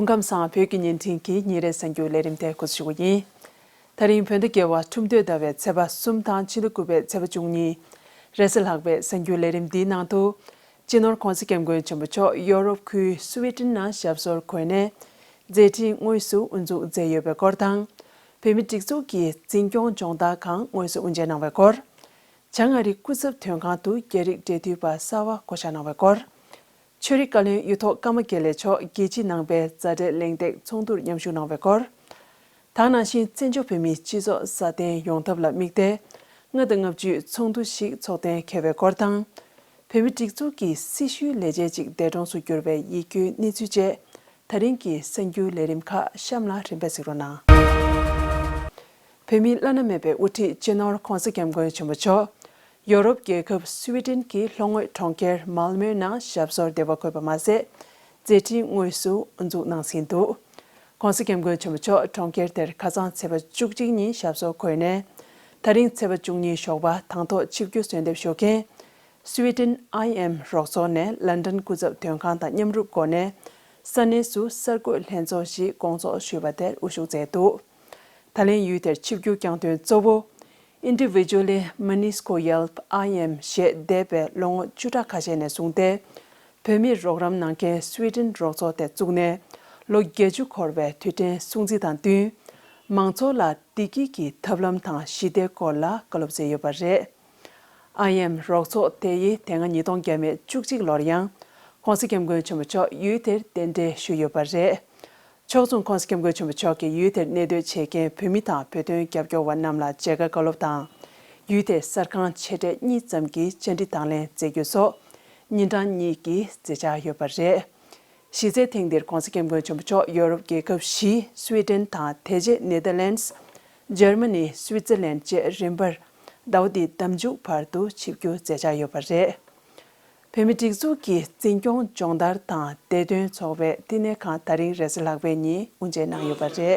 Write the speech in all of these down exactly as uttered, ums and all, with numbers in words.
སྐུ་ཁམས་བཟང་། བོད་ཀྱི་བརྙན་འཕྲིན་གྱི་ཉིན་རེའི་གསར་འགྱུར་ལས་རིམ་དེ་འགོ་འཛུགས་ཞུ་གི་ཡིན། ད་རིང་བོད་ཟླ་བརྒྱད་པ་ཁྲུམས་སྟོད་ཟླ་བའི་ཚེས་པ་གསུམ་དང་ཕྱི་ཟླ་དགུ་པའི་ཚེས་པ་བཅུ་གཉིས། རེས་གཟའ་ལྷག་པའི་གསར་འགྱུར་ལས་རིམ་འདིའི་ནང་དུ། སྤྱི་ནོར་༧གོང་ས་༧སྐྱབས་མགོན་ཆེན་པོ་མཆོག་ཡོ་རོབ་ཁུལ་སུའེ་ཏེན་ནང་ཞབས་སོར་འཁོད་ནས་མཛད་འཕྲིན་དངོས་སུ་དབུ་འཛུགས་མཛད་ཡོད་པའི་སྐོར་དང་། བོད་མིའི་སྒྲིག་འཛུགས་ཀྱི་འཛིན་སྐྱོང་སྦྱོང་བརྡར་ཁང་དངོས་སུ་དབུ་འབྱེད་གནང་བའི་སྐོར། བྱང་ཨ་རིའི་སྐུ་ཚབ་དོན་ཁང་དུ་རྒྱ་རིགས་འབྲེལ་མཐུད་པ་གསར་པ་བསྐོ་གཞག་གནང་བའི་སྐོར། ཆོས་རིག་བཀའ་བློན་གཡུ་ཐོག་ཀརྨ་དགེ་ལེགས་མཆོག་རྒྱལ་སྤྱིའི་ནང་པའི་མཛའ་འབྲེལ་གླེང་སྟེགས་ཚོགས་འདུར་མཉམ་ཞུགས་གནང་བའི་སྐོར། ད་ག་ནང་བཞིན་བཙན་བྱོལ་བོད་མིའི་སྤྱི་ཚོགས་སྲ་བརྟན་ཡོང་ཐབས་ལ་དམིགས་ཏེ། ལྔ་དང་ལྔ་བཅུའི་ཚོགས་འདུ་ཞིག་ཚོགས་གཏན་འཁེལ་བའི་སྐོར་དང་། བོད་མིའི་སྒྲིག་འཛུགས་ཀྱི་སྲི་ཞུའི་ལས་བྱེད་ཅིག་འདས་གྲོངས་སུ་གྱུར་བའི་ཡིད་སྐྱོའི་གནས་ཚུལ་བཅས། ད་རིང་གི་གསར་འགྱུར་ལས་རིམ་ཁག་གཤམ་ལ་རིམ་པས་གཟིགས་རོགས་གནང་། བོད་མིའི་བླ་ན་མེད་པའི་དབུ་ཁྲིད་སྤྱི་ནོར་༧གོང་ས་༧སྐྱབས་མགོན་ཆེན་པོ་མཆོག་ཡོ་རོབ་རྒྱལ་ཁབ་སུའེ་ཏེན་གྱི་ལྷོ་ངོས་གྲོང་ཁྱེར་མཱལ་མོའི་ནང་ཞབས་སོར་བདེ་བར་འཁོད་པ་མ་ཟད། མཛད་འཕྲིན་དངོས་སུ་དབུ་འཛུགས་གནང་ཟིན་འདུག ༸གོང་ས་༸སྐྱབས་མགོན་ཆེན་པོ་མཆོག་གྲོང་ཁྱེར་དེར་ཁ་སང་ཚེས་པ་བཅུ་གཅིག་ཉིན་ཞབས་སོར་འཁོད་ནས། ད་རིང་ཚེས་པ་བཅུ་གཉིས་ཞོགས་པ་དང་ཐོག་ཆིབས་བསྒྱུར་གསོལ་འདེབས་ཞུ་མཁན། སུའེ་ཏེན་ཨའི་ཨེམ་རོགས་ཚོགས་ནས་ལན་ཌན་སྐུ་ཚབ་དོན་ཁང་དང་མཉམ་རུབ་སྒོ་ནས། ས་གནས་སུ་གསར་འགོད་ལྷན་ཚོགས་ཤིག་སྐོང་ཚོགས་ཞུས་པ་དེར་དབུ་བཞུགས་མཛད་འདུག་ད་ལན་ཡུལ་དེར་ཆིབས་བསྒྱུར་བསྐྱངས་དོན་གཙོ་བོ། Individually Manisco Yelp I M ཞེས་འདས་པའི་ལོ་ངོ་བཅུ་ཕྲག་ཁ་ཤས་ནས་བཟུང་སྟེ། བོད་མིར་རོགས་རམ་གནང་མཁན་སུའེ་ཏེན་རོགས་ཚོགས་དེ་བཙུགས་ནས་ལོ་བརྒྱད་ཅུ་འཁོར་བའི་དུས་དྲན་སྲུང་བརྩི་དང་བསྟུན། མང་ཚོགས་ལ་བདེ་སྐྱིད་ཀྱི་ཐབས་ལམ་དང་ཞི་བདེའི་སྐོར་ལ་བཀའ་སློབ་སྩལ་ཡོད་པ་རེད། ཨའི་ཨེམ་རོགས་ཚོགས་དེ་ཡིས་དེ་སྔ་ཉིས་སྟོང་བརྒྱ་མེད་བཅུ་གཅིག་ལོར་ཡང་༸གོང་ས་༸སྐྱབས་མགོན་ཆེན་པོ་མཆོག་ཡུལ་དེར་གདན་འདྲེན་ཞུས་ཡོད་པ་རེད། ཕྱོགས་མཚུངས་༸གོང་ས་༸སྐྱབས་མགོན་ཆེན་པོ་མཆོག་གིས་ཡུལ་དེར་གནས་སྡོད་བྱེད་མཁན་བོད་མི་དང་བོད་དོན་རྒྱབ་སྐྱོར་བ་རྣམས་ལ་མཇལ་ཁ་བཀའ་སློབ་དང་། ཡུལ་དེའི་གསར་ཁང་ཆེ་གྲས་གཉིས་ཙམ་གྱིས་བཅར་འདྲི་དང་ལེན་མཛད་རྒྱུ་སོགས་ཉིན་གྲངས་གཉིས་ཀྱི་མཛད་འཆར་ཡོད་པ་རེད། གཞི་རྩའི་ཐེངས་འདིར་༸གོང་ས་༸སྐྱབས་མགོན་ཆེན་པོ་མཆོག་ཡོ་རོབ་རྒྱལ་ཁབ་བཞི། སུའེ་ཏེན་དང་དེ་རྗེས་ནེ་དར་ལེནྜ། འཇར་མ་ནི། སུའི་ཙེར་ལན་བཅས་རིམ་པར་ཟླ་བ་འདིའི་ཟླ་མཇུག་བར་དུ་ཆིབས་བསྒྱུར་མཛད་འཆར་ཡོད་པ་རེད། བོད་མིའི་སྒྲིག་འཛུགས་ཀྱི་འཛིན་སྐྱོང་སྦྱོང་བརྡར་དང་བདེ་དོན་ཚོགས་པའི་བསྟི་གནས་ཁང་ད་རིང་རེས་གཟའ་ལྷག་པའི་ཉིན་དབུ་འབྱེད་གནང་ཡོད་པ་རེད། དབུ་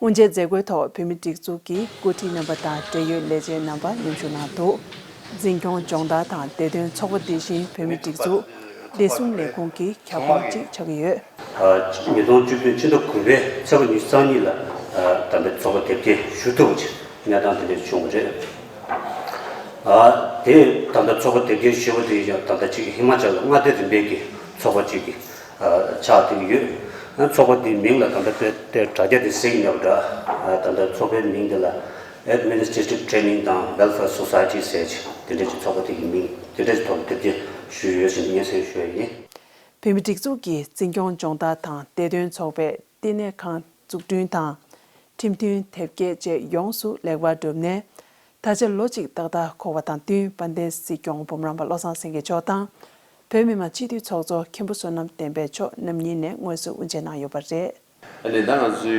འབྱེད་མཛད་སྒོའི་ཐོག་བོད་མིའི་སྒྲིག་འཛུགས་ཀྱི་འགོ་ཁྲིད་རྣམ་པ་དང་འབྲེལ་ཡོད་ལས་བྱེད་རྣམ་པ་མཉམ་ཞུགས་གནང་འདུག་འཛིན་སྐྱོང་སྦྱོང་བརྡར་དང་བདེ་དོན་ཚོགས་པ་འདི་བཞིན་བོད་མིའི་སྒྲིག་འཛུགས་བདེ་སྲུང་ལས་ཁུངས་ཀྱི་ཁྱབ་ཁོངས་གཅིག་ཆགས་ཀྱི་ཡོད། ཉིས་སྟོང་བཅུ་བདུན་ཕྱི་ཟླ་དགུ་པའི་ཚེས་པ་ཉི་ཤུ་རྩ་གཉིས་ལ་ད་ལྟའི་ཚོགས་པ་དེབ་སྐྱེལ་ཞུ་ཐུབ་པ་ཅིག་གནས་སྟངས་དེ་འདྲ་བྱུང་བ་རེད། དེ་ད་ལྟ་ཚོགས་པ་དེབ་སྐྱེལ་ཞུས་པ་དེ་ཡང་ད་ལྟ་ཅིག་ཧི་མ་ཅལ་ལ་མངའ་སྡེ་རིམ་པའི་གི་ཚོགས་པ་ཅིག་གི་ཆགས་བསྡད་ཀྱི་ཡོད། ཚོགས་པ་དེའི་མིང་ལ་ད་ལྟ་དཔེ་དེ་དྲ་རྒྱ་དེ་གཟིགས་ཡིན་ནའི་འདྲ། ད་ལྟ་ཚོགས་པའི་མིང་དེ་ལ་Administrative Training དང་Welfare Society ཟེར་ཅིག་དེ་འདྲ་ཅིག་ཚོགས་པ་དེ་གི་མིང་དེ་འདྲ་ཅིག་ཐོག་ལ་དེབ་སྐྱེལ་ཞུས་ཡོད་ཟེར་ནས་སྙན་སེང་ཞུ་ཡ་ཡིན། བོད་མིའི་སྒྲིག་འཛུགས་ཀྱི་འཛིན་སྐྱོང་སྦྱོང་བརྡར་དང་བདེ་དོན་ཚོགས་པའི་བསྟི་གནས་ཁང་འཛུགས་སྐྲུན་དང་། ཁྲིམས་མཐུན་དེབ་སྐྱེལ་བཅས་ཡོངས་སུ་ལེགས་པར་གྲུབ་ནས། ད་ཆ་ལོ་གཅིག་ཏག་ཏག་འཁོར་བ་དང་བསྟུན། དཔལ་ལྡན་སྲིད་སྐྱོང་འབུམ་རམས་པ་བློ་བཟང་སེང་གེ་མཆོག་དང་། བོད་མི་མང་སྤྱི་འཐུས་ཚོགས་གཙོ་མཁན་པོ་བསོད་ནམས་བསྟན་འཕེལ་མཆོག་རྣམ་གཉིས་ནས་དངོས་སུ་དབུ་འབྱེད་གནང་ཡོད་པ་རེད། ཨ་ནི་ད་ང་ཚོའི་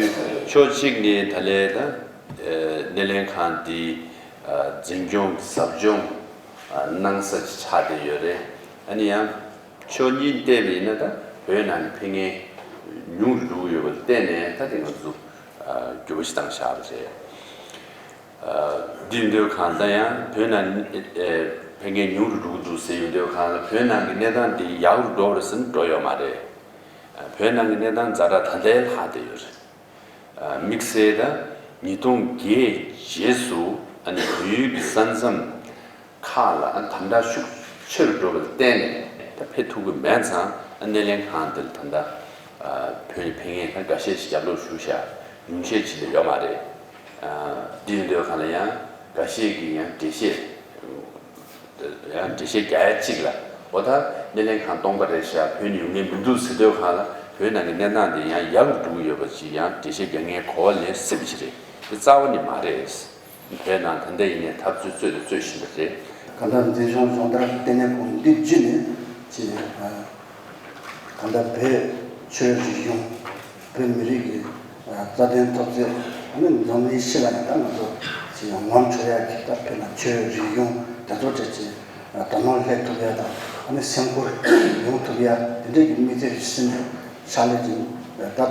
ཕྱོགས་གཅིག་ནས་ད་ལས་ད་སྣེ་ལེན་ཁང་འདི་འཛིན་སྐྱོང་ཟབ་སྦྱོང་གནང་ས་ཆགས་བསྡད་ཡོད་རེད། ཨ་ནི་ཡང་ཕྱོགས་གཉིས་བལྟས་པ་ཡིན་ན་ད་བོད་ནང་གི་ཕེབས་མཁན་ཉུང་རུ་འགྲོ་གི་ཡོད་པ་ལ་བརྟེན་ནས་ད་དེ་ང་ཚོ་འགྱུར་བ་ཞིག་བཏང་བཞག་པ་རེད། འདི་ཡིན་དུས་གང་ལྟར་ཡང་བོད་ནང་ཕེབས་མཁན་ཉུང་རུ་འགྲོ་གི་འདུག་ཟེར་ཡོང་དུས་གང་ལ་བོད་ནང་གི་གནས་སྟངས་འདི་ཡག་རུ་འགྲོ་བ་རེད་ཟེར་ན་འགྲོ་ཡོད་མ་རེད། བོད་ནང་གི་གནས་སྟངས་ཛ་དྲག་ད་ལྟའི་ལྷག་བསྡད་ཡོད་རེད། དམིགས་བསལ་ད་ཉིས་སྟོང་བརྒྱད་རྗེས་སུ་ཨ་ནི་བོད་ཡུལ་གྱི་ས་མཚམས་ཁག་ལ་ཨ་ནི་དམ་དྲག་ཤུགས་ཆེ་རུ་འགྲོ་བར་བརྟེན་ནས་ད་ཕེབས་ཐུབ་ཀྱི་མེད་ཙང་ཨ་སྣེ་ལེན་ཁང་འདི་ལ་ད་ལྟ་བོད་ནས་ཕེབས་མཁན་ད་འགའ་ཤས་ཤིག་རྒྱབ་ལོག་ཞུགས་ཤག་ཉུང་ཤས་ཅིག་ལས་ཡོད་མ་རེད། འདི་ཡིན་དུས་གང་ལ་ཡང་འགའ་ཤས་ཀྱིས་ཡང་འགྲེལ་བཤད། ཡང་འགྲེལ་བཤད་རྒྱག་ཡ་གཅིག་ལ། འོ་ད་སྣེ་ལེན་ཁང་སྟོང་པ་རེད་ཤག་བོད་ནས་ཡོང་མཁན་མི་འདུག་ཟེར་དུས་གང་ལ་བོད་ནང་གི་གནས་སྟངས་དེ་ཡང་ཡག་རུ་འགྲོ་གི་ཡོད་པ་ཅིག་ཡང་འགྲེལ་བཤད་རྒྱག་མཁན་གོ་བ་ལེན་སྲིད་པ་ཞིག་རེད། དེ་རྩ་བ་ནས་མ་རེད། བོད་ནང་ད་ལྟ་ཡིན་ནའི་འཐབ་རྩོད་རྩོད་དང་རྩོད་བཞིན་པ་རེད། གང་ལྟར་འཛིན་སྐྱོང་སྦྱོང་བརྡར་ལྟེ་གནས་ཁང་འདི་བརྒྱུད་ནས་ཅིག་གང་ལྟར་བོད་ཆོས་རིག་གཞུང་། བོད་མི་རིགས་ཀྱི་རྩ་དོན་འཐབ་རྩོད། ཨ་ནི་འཛམ་གླིང་སྤྱི་ལ་ཡང་ད་ང་ཚོ་ཅིག་ངོམ་འཕྲོད་ཡ་གི་ད་བོད་ནང་ཆོས་རིག་གཞུང་དེ་ཚོ་གྲས་ཅིག་དར་ནོར་སླེབས་ཐུབ་ཡ་དང་ཨ་ནི་སེམས་ཁུར་ཡོང་ཐུབ་ཡ་དེ་འདྲའི་གི་དམིགས་ཚད་ཅིག་བཟུང་ནས་ཕྱག་ལས་ཅིག་ད་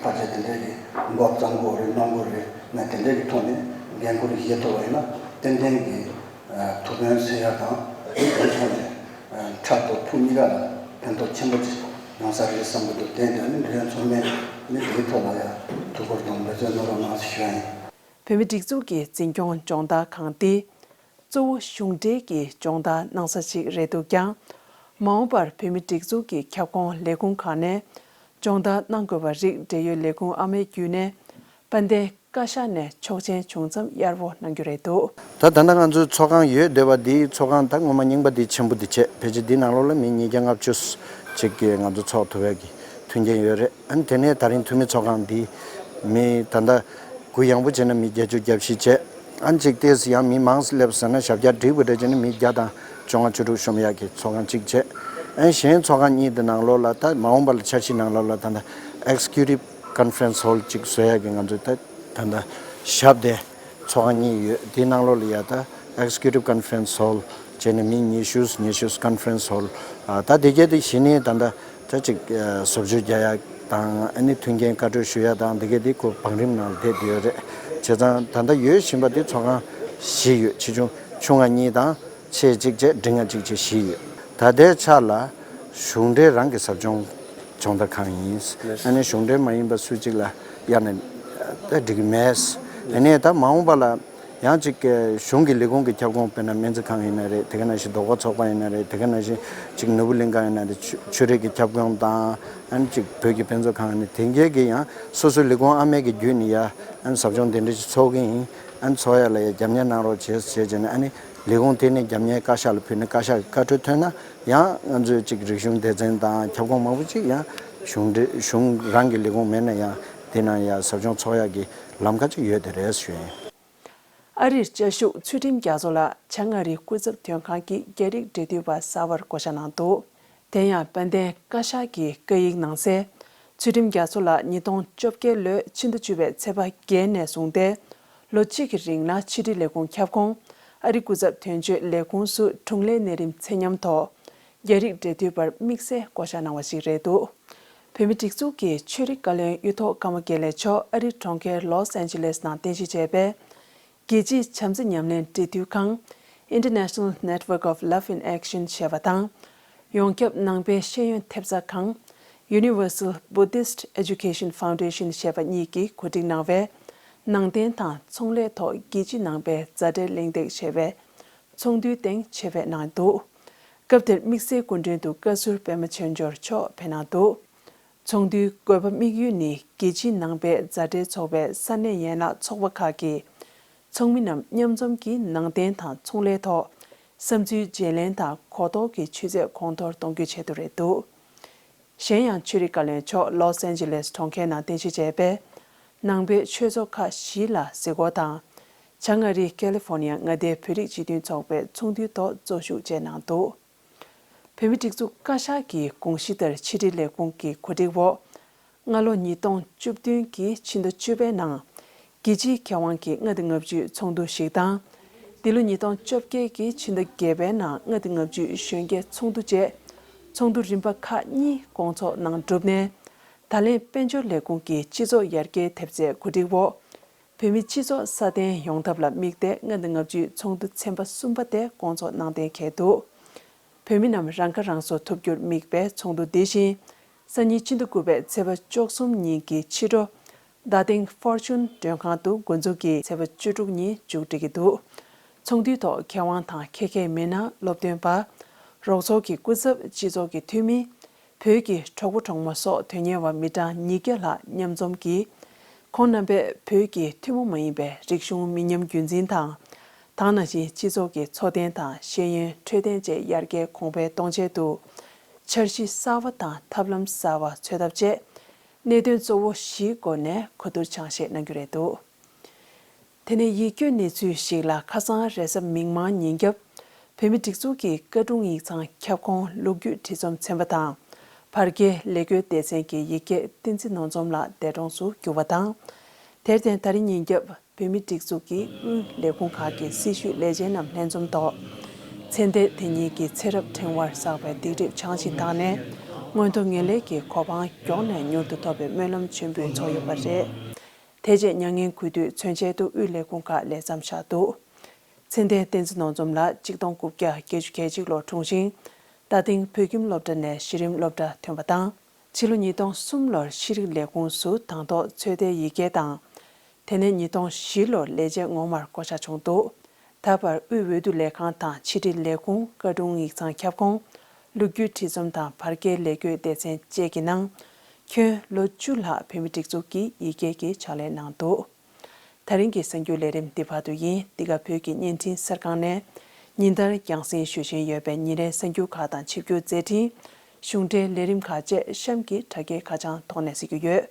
ཕལ་ཆེར་དེ་འདྲའི་གི་འགོ་བརྩམ་དགོས་རེད། གནང་དགོས་རེད། ང་དེ་འདྲའི་གི་ཐོག་ནས་འགན་ཁུར་བཞེས་ཐུབ་པ་ཡིན་ན། ཏན་ཏན་གྱི་ཐུགས་ཕན་གསོས་ཡ་དང་། དེ་དེའི་ཐོག་ནས་ཕྲག་དོག་ཕུགས་གཉིས་ཀ་ལ་ཕན་ཐོགས་ཆེན་པོ་ཅིག་ཡོང་ས་རེད་བསམ་གྱི་འདུག་དེ་འདྲ་ནི་འབྲེལ་ཡོད་ཚང་མས་ནི་དེའི་ཐོག་ལ་ཡང་ཐུགས་ཁུར་དང་འབད་བརྩོན་གནང་རོགས་གནང་ཞུ་ཡ་ཡིན། བོད་མིའི་སྒྲིག་འཛུགས་ཀྱི་འཛིན་སྐྱོང་སྦྱོང་བརྡར་ཁང་འདི་གཙོ་བོ་གཞུང་འབྲེལ་གྱི་སྦྱོང་བརྡར་གནང་ས་ཞིག་རེད་འདུག་ཀྱང་། མ་འོངས་པར་བོད་མིའི་སྒྲིག་འཛུགས་ཀྱི་ཁྱབ་ཁོངས་ལས་ཁུངས་ཁག་ནས་སྦྱོང་བརྡར་གནང་དགོས་པ་རིགས་འབྲེལ་ཡོད་ལས་ཁུངས་ཨ་མའི་བརྒྱུད་ནས་དཔལ་ལྡན་བཀའ་ཤག་ནས་ཆོག་མཆན་བྱུང་མཚམས་གཡར་པོ་གནང་རྒྱུ་རེད་འདུག་ད་ད་ལྟ་ང་ཚོའི་ཚོགས་ཁང་ཡོད་བསྡད་པ་འདིའི་ཚོགས་ཁང་ད་སྔོན་མ་རྙིང་པ་འདི་ཆེན་པོ་འདི་བྱས། ཕལ་ཆེར་འདི་ནང་ལོགས་ལ་མི་ཉིས་བརྒྱ་ལྔ་བཅུ་ཅིག་གིས་ང་ཚོ་ཚོགས་ཐུབ་པའི་གི་མཐུན་རྐྱེན་ཡོད་རེད། ཨ་ནི་དེ་ནས་ད་རིང་འཐུས་མི་ཚོགས་ཁང་འདི་མི་ད་ལྟ་གུ་ཡངས་པོ་བྱས་ན་མི་བརྒྱད་ཅུ་གྱ་བཞི་བྱས། ཨ་ནི་གཅིག་ཏོག་ཙམ་ཡང་མི་མང་སླེབས་ཟེར་ན་ཞབས་བཀྱག་འགྲིག་པ་འདྲ་བྱས་ན་མི་བརྒྱ་དང་བཅོ་ལྔ་བཅུ་དྲུག་ཤོང་ཡག་གི་ཚོགས་ཁང་གཅིག་བྱས། ཨ་ནི་གཞན་ཚོགས་ཁང་གཉིས་དེ་ནང་ལོགས་ལ་ད་མ་འོངས་པ་ལ་འཆར་གཞི་ནང་ལོགས་ལ་ད་ལྟ་Executive Conference Hall་གཅིག་བཟོ་ཡག་གི་ང་ཚོས་ད་ད་ལྟ་ཞབས་བརྟན་ཚོགས་ཁང་གཉིས་ཡོད། དེའི་ནང་ལོགས་ལ་ཡ་ད་Executive Conference Hall་བྱས་ནས་མི་ཉི་ཤུ་ཉི་ཤུ་Conference Hall། ཨ་ད་དེ་གས་དེ་གཞི་ནས་ད་ལྟ་ད་ཅིག་ཨ་བཟོ་བཅོས་རྒྱག་ཡ་དང་། ཨ་ནི་མཐུན་རྐྱེན་བཀའ་འཁྲོལ་ཞུ་ཡ་དང་། དེ་གས་དེ་ཁོ་བང་རིམ་ནང་ལ་བསྡད་ཡོད་རེད། བྱས་ཙང་ད་ལྟ་ཡོད་བཞིན་པ་དེ་ཚོགས་ཁང་བཞི་ཡོད། ཆེ་ཆུང་ཆུང་ང་གཉིས་དང་། ཆེ་གཅིག་བྱས་འབྲིང་ང་གཅིག་བྱས་བཞི་ཡོད། ད་ལྟའི་ཆ་ལ་གཞུང་འབྲེལ་རང་གི་ཟབ་སྦྱོང་སྦྱོང་བརྡར་ཁང་ཡིན། ཨ་ནི་གཞུང་འབྲེལ་མ་ཡིན་པ་སུ་གཅིག་ལ་གཡར་ནས་ད་འགྲིག་གི་མེད། ཨ་ནི་ད་མ་འོངས་པ་ལ་ཡང་ཅིག་གཞུང་གི་ལས་ཁུངས་ཀྱི་ཁྱབ་ཁོངས། དཔེར་ན་སྨན་རྩིས་ཁང་ཡིན་ན་རེད། དེ་ག་ནང་བཞིན་ལྡོག་པ་ཚོགས་པ་ཡིན་ན་རེད། དེ་ག་ནང་བཞིན་ཅིག་ནོར་བུ་གླིང་ཁ་ཡིན་ན་རེད། ཆོས་ཆོས་རིག་གི་ཁྱབ་ཁོངས་དང་། ཨ་ནི་ཅིག་བོད་ཀྱི་དཔེ་མཛོད་ཁང་ཡིན་ན། དེ་འགས་ཀྱི་ཡང་སོ་སོའི་ལས་ཁུངས་ཨ་མའི་གི་བརྒྱུད་ནས་ཡ་ཨ་ནི་ཟབ་སྦྱོང་དེ་འདྲ་ཞིག་ཚོགས་ཀྱི་ཡིན། ཨ་ནི་ཚོགས་ཡ་ལ་ཡ་རྒྱབ་གཉེར་གནང་རོགས་བྱེད་ཟེར་བྱས་ནས། ཨ་ནི་ལས་ཁུངས་དེ་ནས་རྒྱབ་གཉེར་བཀའ་ཤག་ལ་ཕུལ་ནས་བཀའ་ཤག་གི་བཀའ་འཁྲོལ་ཐོན་ན་ཡང་ང་ཚོའི་ཅིག་རིག་གཞུང་སྡེ་ཚན་དང་ཁྱབ་ཁོངས་མང་པོ་ཅིག་ཡང་གཞུང་འབྲེལ་གཞུང་རང་གི་ལས་ཁུངས་མེད་ན་ཡང་དེ་ནང་ཡ་ཟབ་སྦྱོང་ཚོགས་ཡག་གི་ལམ་ཁ་ཅིག་ཡོད་དེ་རེད་ཞུ་ཡིན། ཨ་རིར་བཅའ་བཞུགས་ཚུལ་ཁྲིམས་རྒྱ་མཚོ་ལགས་བྱང་ཨ་རིའི་སྐུ་ཚབ་དོན་ཁང་གི་རྒྱ་རིགས་འབྲེལ་མཐུད་པ་གསར་པར་བསྐོ་བཞག་གནང་འདུག་དེ་ཡང་དཔལ་ལྡན་བཀའ་ཤག་གི་བཀའ་ཡིག་ནང་གསལ། ཚུལ་ཁྲིམས་རྒྱ་མཚོ་ལགས་ཉིས་སྟོང་བཅོ་བརྒྱད་ལོའི་ཕྱི་ཟླ་བཅུ་པའི་ཚེས་པ་བརྒྱད་ནས་བཟུང་སྟེ་ལོ་གཅིག་གི་རིང་ལ་ཕྱི་དྲིལ་ལས་ཁུངས་ཁྱབ་ཁོངས་ཨ་རི་སྐུ་ཚབ་དོན་གཅོད་ལས་ཁུངས་སུ་དྲུང་ལས་གནས་རིམ་ཚད་མཉམ་ཐོག་རྒྱ་རིགས་འབྲེལ་མཐུད་པར་དམིགས་བསལ་བསྐོ་བཞག་གནང་བ་ཞིག་རེད་འདུག་བོད་མིའི་སྒྲིག་འཛུགས་ཀྱི་ཆོས་རིག་བཀའ་བློན་གཡུ་ཐོག་ཀརྨ་དགེ་ལེགས་མཆོག་ཨ་རིའི་གྲོང་ཁྱེར་ལོས་ཨན་ཇི་ལེས་ནང་རྟེན་གཞི་བྱས་པའི་རྒྱལ་སྤྱིའི་བྱམས་བརྩེ་ཉམས་ལེན་འབྲེལ་མཐུད་ཁང་International Network of Love in Action ཞེས་པ་དང་། ཡོངས་ཁྱབ་ནང་པའི་ཤེས་ཡོན་ཐེབས་རྩ་ཁང་Universal Buddhist Education Foundation ཞེས་པ་གཉིས་ཀྱིས་གོ་སྒྲིག་གནང་བའི་ནང་རྟེན་དང་ཚོང་ལས་ཐོག་རྒྱལ་སྤྱིའི་ནང་པའི་མཛའ་འབྲེལ་གླེང་སྟེགས་ཞེས་པའི་ཚོགས་འདུའི་སྟེང་ཆེད་ཕེབས་གནང་འདུག་སྐབས་དེར་དམིགས་བསལ་སྐུ་མགྲོན་དུ་བཀའ་ཟུར་པད་མ་ཆོས་འབྱོར་མཆོག་ཕེབས་གནང་འདུག་ཚོགས་འདུའི་དགོས་པ་དམིགས་ཡུལ་ནི་རྒྱལ་སྤྱིའི་ནང་པའི་མཛའ་འབྲེལ་ཚོགས་པའི་ས་གནས་ཡན་ལག་ཚོགས་པ་ཁག་གི་ཚོགས་མི་རྣམས་མཉམ་འཛོམས་ཀྱིས་ནང་རྟེན་དང་ཚོང་ལས་ཐོག་བསམ་ཚུལ་བརྗེ་ལེན་དང་གོ་རྟོགས་ཀྱི་ཆུ་ཚད་གོང་མཐོར་གཏོང་རྒྱུའི་ཆེད་དུ་རེད་འདུག་གཞན་ཡང་ཆོས་རིག་བཀའ་བློན་མཆོག་ལོས་ཨན་ཇི་ལེས་གྲོང་ཁྱེར་ནང་རྟེན་གཞི་བྱས་པའི་ནང་པའི་ཆོས་ཚོགས་ཁག་བཞི་ལ་གཟིགས་སྐོར་དང་། བྱང་ཨ་རིའི་ཀེ་ལི་ཧྥོར་ནི་ཡ་མངའ་སྡེའི་བོད་རིགས་སྤྱི་མཐུན་ཚོགས་པའི་ཚོགས་འདུའི་ཐོག་གཙོ་བཞུགས་བཅས་གནང་འདུག་བོད་མིའི་སྒྲིག་འཛུགས་བཀའ་ཤག་གི་དགོངས་གཞི་ལྟར་ཕྱི་དྲིལ་ལས་ཁུངས་ཀྱི་གོ་སྒྲིག་འོག་སྔ་ལོ་ཉིས་སྟོང་བཅུ་བདུན་གྱི་ཕྱི་ཟླ་བཅུ་པའི་ནང་རྒྱལ་སྤྱིའི་མཁས་དབང་གི་ལྔ་སྟེ་ལྔ་བཅུའི་ཚོགས་འདུ་ཞིག་དང་། འདི་ལོ་ཉིས་སྟོང་བཅོ་བརྒྱད་ཀྱི་ཕྱི་ཟླ་བརྒྱད་པའི་ནང་ལྔ་སྟེ་ལྔ་བཅུའི་གཞོན་སྐྱེས་ཚོགས་འདུ་བཅས་ཚོགས་འདུ་རིམ་པ་ཁག་གཉིས་སྐོང་ཚོགས་གནང་གྲུབ་ནས། ད་ལན་དཔལ་འབྱོར་ལས་ཁུངས་ཀྱི་སྤྱི་ཚོགས་ཡར་རྒྱས་ཐེབས་རྩའི་གོ་སྒྲིག་འོག་བོད་མི་སྤྱི་ཚོགས་སྲ་བརྟན་ཡོང་ཐབས་ལ་དམིགས་ཏེ་ལྔ་སྟེ་ལྔ་བཅུའི་ཚོགས་འདུ་ཚན་པ་གསུམ་པ་དེ་སྐོང་ཚོགས་གནང་གཏན་འཁེལ་འདུག་བོད་མི་རྣམས་རང་ཁ་རང་གསོ་ཐུབ་རྒྱུར་དམིགས་པའི་ཚོགས་འདུ་འདི་བཞིན། སང་ཉིན་ཕྱི་ཟླ་དགུ་པའི་ཚེས་པ་བཅུ་གསུམ་ཉིན་གྱི་ཕྱི་དྲོ། རྡ་སྟེང་ཧྥོར་ཆུན་མགྲོན་ཁང་དུ་འགོ་འཛུགས་ཀྱིས་ཚེས་པ་བཅུ་དྲུག་ཉིན་མཇུག་སྒྲིལ་གྱི་འདུག་ཚོགས་འདུའི་ཐོག་མཁས་དབང་དང་ཁྱད་མཁས་མི་སྣ། སློབ་སྟོན་པ། རོགས་ཚོགས་ཀྱི་སྐུ་ཚབ། སྤྱི་ཚོགས་ཀྱི་འཐུས་མི། བོད་ཀྱི་གྲོགས་པོ་གྲོགས་མོ་སོགས་དོན་གཉེར་བ་མི་གྲངས་ཉིས་བརྒྱ་ལྷག་མཉམ་འཛོམས་ཀྱིས། ཁོང་རྣམ་པས་བོད་ཀྱི་ཐུན་མོང་མ་ཡིན་པའི་རིག་གཞུང་མི་ཉམས་རྒྱུན་འཛིན་དང་། དེ་ནང་བཞིན་སྤྱི་ཚོགས་ཀྱི་འཚོ་རྟེན་དང་ཤེས་ཡོན་འཕྲོད་བསྟེན་བཅས་ཡར་རྒྱས་གོང་འཕེལ་གཏོང་ཆེད་དུ། འཆར་གཞི་གསར་བ་དང་ཐབས་ལམ་གསར་བ་འཚོལ་ཐབས་བཅས། གནད་དོན་གཙོ་བོ་བཞིའི་སྒོ་ནས་གོ་བསྡུར་སྦྱང་བཤད་གནང་རྒྱུ་རེད་འདུག་དེ་ནས་ཡིད་སྐྱོའི་གནས་ཚུལ་ཞིག་ལ། ཁ་སང་རེས་གཟའ་མིག་དམར་ཉིན་རྒྱབ། བོད་མིའི་སྒྲིག་འཛུགས་ཀྱི་བཀའ་དྲུང་ཡིག་ཚང་ཁྱབ་ཁོངས་ལོ་རྒྱུས་འབྲི་རྩོམ་ཚན་པ་དང་། བར་བརྒལ་ལས་བགོས་སྡེ་ཚན་གྱི་ཡི་གེ་བསྟན་འཛིན་ནོར་འཛོམས་ལགས་འདས་གྲོངས་སུ་གྱུར་བ་དང་། དེར་བརྟེན་ད་རིང་ཉིན་རྒྱབ་བོད་མིའི་སྒྲིག་འཛུགས་ཀྱི་དབུས་ལས་ཁུངས་ཁག་གི་སྲི་ཞུ་ལས་བྱེད་རྣམས་ལྷན་འཛོམས་ཐོག་མཚན་ལྡན་དེ་ཉིད་ཀྱི་ཚེ་རབས་ཕྲེང་བར་བསགས་པའི་སྡིག་སྒྲིབ་བྱང་ཞིང་དག་ནས། སྔོན་ཐོན་ངེས་ལེགས་ཀྱི་གོ་འཕང་མགྱོགས་ནས་མྱུར་དུ་ཐོབ་པའི་སྨོན་ལམ་ཆེན་པོས་ཚོགས་ཡོད་པ་རེད། དེ་རྗེས་མྱ་ངན་གུས་འདུད་མཚོན་ཆེད་དུ་དབུས་ལས་ཁུངས་ཁག་ལས་མཚམས་བཞག་འདུག་ཚེ་འདས་བསྟན་འཛིན་ནོར་འཛོམས་ལགས་གཅིག་སྟོང་དགུ་བརྒྱ་བརྒྱད་ཅུ་གྱ་གཅིག་ལོར་འཁྲུངས་ཤིང་། རྟ་སྟེང་བོད་ཁྱིམ་སློབ་གྲྭ་ནས་གཞི་རིམ་སློབ་གྲྭ་ཐོན་པ་དང་། ཕྱི་ལོ་ཉིས་སྟོང་གསུམ་ལོར་ཤེས་རིག་ལས་ཁུངས་སུ་དང་ཐོག་ཚོད་ལྟའི་ཡི་གེ་དང་། དེ་ནས་ཉིས་སྟོང་བཞི་ལོར་ལས་བྱེད་ངོ་མར་བསྐོ་གཞག་བྱུང་འདུག་ད་བར་དབུས་འོས་བསྡུ་ལས་ཁང་དང་ཕྱི་དྲིལ་ལས་ཁུངས། བཀའ་དྲུང་ཡིག་ཚང་ཁྱབ་ཁོངས། ལོ་རྒྱུས་བྲིས་རྩོམ་དང་བར་བརྒལ་ལས་བགོས་སྡེ་ཚན་བཅས་ཀྱི་ནང་། ཁྱོན་ལོ་བཅུ་ལྷག་བོད་མིའི་སྒྲིག་འཛུགས་ཀྱི་ཡི་གེ་གི་ཕྱག་ལས་གནང་འདུག་ད་རིང་གི་གསར་འགྱུར་ལས་རིམ་འདི་བར་དུ་ཡིན། འདི་ག་བོད་ཀྱི་བརྙན་འཕྲིན་གསར་ཁང་ནས་ཉིན་ལྟར་རྒྱང་སྲིང་ཞུ་བཞིན་ཡོད་པའི་ཉིན་རེའི་གསར་འགྱུར་ཁག་དང་ཆིབས་བསྒྱུར་མཛད་འཕྲིན། གཞུང་འབྲེལ་ལས་རིམ་ཁག་བཅས་གཤམ་གྱི་དྲ་རྒྱའི་ཁ་བྱང་ཐོག་ནས་གཟིགས་རྒྱུ་ཡོད།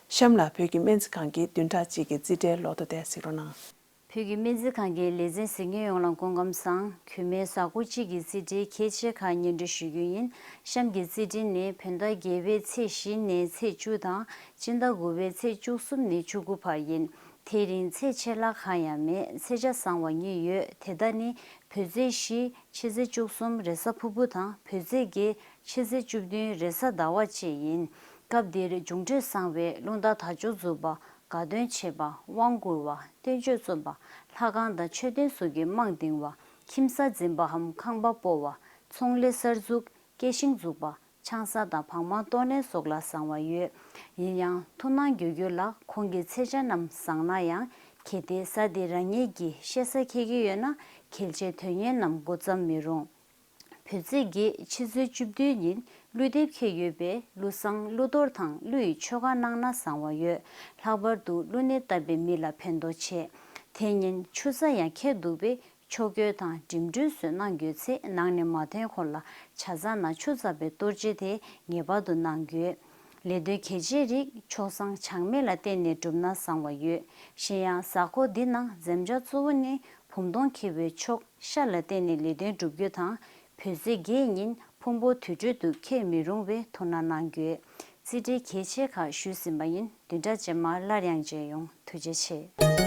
གཤམ་ལ་བོད་ཀྱི་སྨན་རྩིས་ཁང་གི་བདུན་ཕྲག་གཅིག་གི་རྩིས་ཁྲའི་ལོ་ཐོ་དེ་གཟིགས་རོགས་གནང་། བོད་ཀྱི་སྨན་རྩིས་ཁང་གི་ལེ་ཚན་གཟིགས་མཁན་ཡོངས་ལ་སྐུ་ཁམས་བཟང་། གུས་མོའི་གཟའ་འཁོར་གཅིག་གི་རྩིས་ཁྲའི་གལ་ཆེ་ཁག་སྙན་སྒྲོན་ཞུ་རྒྱུ་ཡིན། གཤམ་གྱི་རྩིས་ཁྲ་ནི་བོད་ཟླ་བརྒྱད་པའི་ཚེས་བཞི་ནས་ཚེས་བཅུ་དང་། སྤྱི་ཟླ་དགུ་པའི་ཚེས་བཅུ་གསུམ་ནས་བཅུ་དགུ་བར་ཡིན། དེ་རིང་ཚེས་ཆད་ལྷག་གང་ཡང་མེད། ཚེས་ཆ་བཟང་བ་གཉིས་ཡོད། དེ་དག་ནི་བོད་ཚེས་བཞི་ཕྱི་ཚེས་བཅུ་གསུམ་རེས་གཟའ་ཕུར་བུ་དང་། བོད་ཚེས་བརྒྱད་ཕྱི་ཚེས་བཅུ་བདུན་རེས་གཟའ་ཟླ་བ་བཅས་ཡིན། སྐབས་འདིར་འབྱུང་འཕྲོད་བཟང་བའི་རླུང་རྟ་དར་ལྕོག་འཛུགས་པ། དགའ་སྟོན་བྱེད་པ། དབང་བསྐུར་བ། བསྟན་བཅོས་རྩོམ་པ། ལྷ་ཁང་དང་མཆོད་རྟེན་སོགས་ཀྱི་རྨང་འདིང་བ། ཁྱིམ་གསར་འཛིན་པའམ་ཁང་པ་སྤོ་བ། ཚོང་ལས་གསར་འཛུགས། སྐྱེད་ཤིང་འཛུགས་པ། ཆང་ས་དང་བག་མ་གཏོར་ནས་སོགས་ལ་བཟང་བ་ཡོད། ཡིན་ཡང་ཐུགས་སྣང་དགོས་རྒྱུ་ལ། གོང་གི་ཚེས་ཆ་རྣམས་བཟང་ན་ཡང་། གལ་ཏེ་གཟའ་དེ་རང་ཉིད་ཀྱི་གཤེད་གཟའ་འཁེལ་གྱི་ཡོད་ན། གལ་ཆེ་དོན་གཉེར་རྣམས་འགོ་བརྩམ་མི་རུང་། བོད་ཚེས་བརྒྱད་ཕྱི་ཚེས་བཅུ་བདུན་ཉིན་ཀླུ་འདེབས་འཁེལ་ཡོད་པས། ཀླུ་བསང་ཀླུ་གཏོར་དང་ཀླུ་ཡི་མཆོད་གར་གནང་ན་བཟང་བ་ཡོད། ལྷག་པར་དུ་ཀླུ་ནད་བཏབ་པའི་མི་ལ་ཕན་ཐོགས་ཆེ། དེ་ཉིན་ཆུ་རྩ་ཡང་འཁེལ་འདུག་པས། ཕྱོགས་བསྐྱོད་དང་འགྲིམ་འགྲུལ་སོགས་གནང་དགོས་ཚེ། ནང་ནས་མ་ཐོན་གོང་ལ་ཇ་རྩ་ནང་ཆུ་བཙགས་པའི་གཏོར་བཅོས་དེ་ངེས་པར་དུ་གནང་དགོས། ལས་དོན་གལ་ཆེའི་རིགས་མཆོག་བཟང་ཆག་མེད་ལ་བརྟེན་ནས་བསྒྲུབས་ན་བཟང་བ་ཡོད། གཞན་ཡང་གཟའ་འཁོར་འདི་ནང་འཛེམ་བྱ་གཙོ་བོ་ནི་བུམ་སྟོང་འཁེལ་བའི་ཕྱོགས་ཤར་ལ་བརྟེན་ནས་ལས་དོན་བསྒྲུབ་རྒྱུ་དང་། བོད་ཚེས་བརྒྱད་ཉིན་ཕུང་པོ་དུར་ཁྲོད་དུ་འཁྱེར་མི་རུང་བའི་ཐུགས་སྣང་གནང་དགོས། རྩིས་ཁྲའི་གལ་ཆེ་ཁག་ཞུས་ཟིན་པ་ཡིན། བདུན་ཕྲག་རྗེས་མར་སླར་ཡང་མཇལ་ཡོང་། ཐུགས་རྗེ་ཆེ།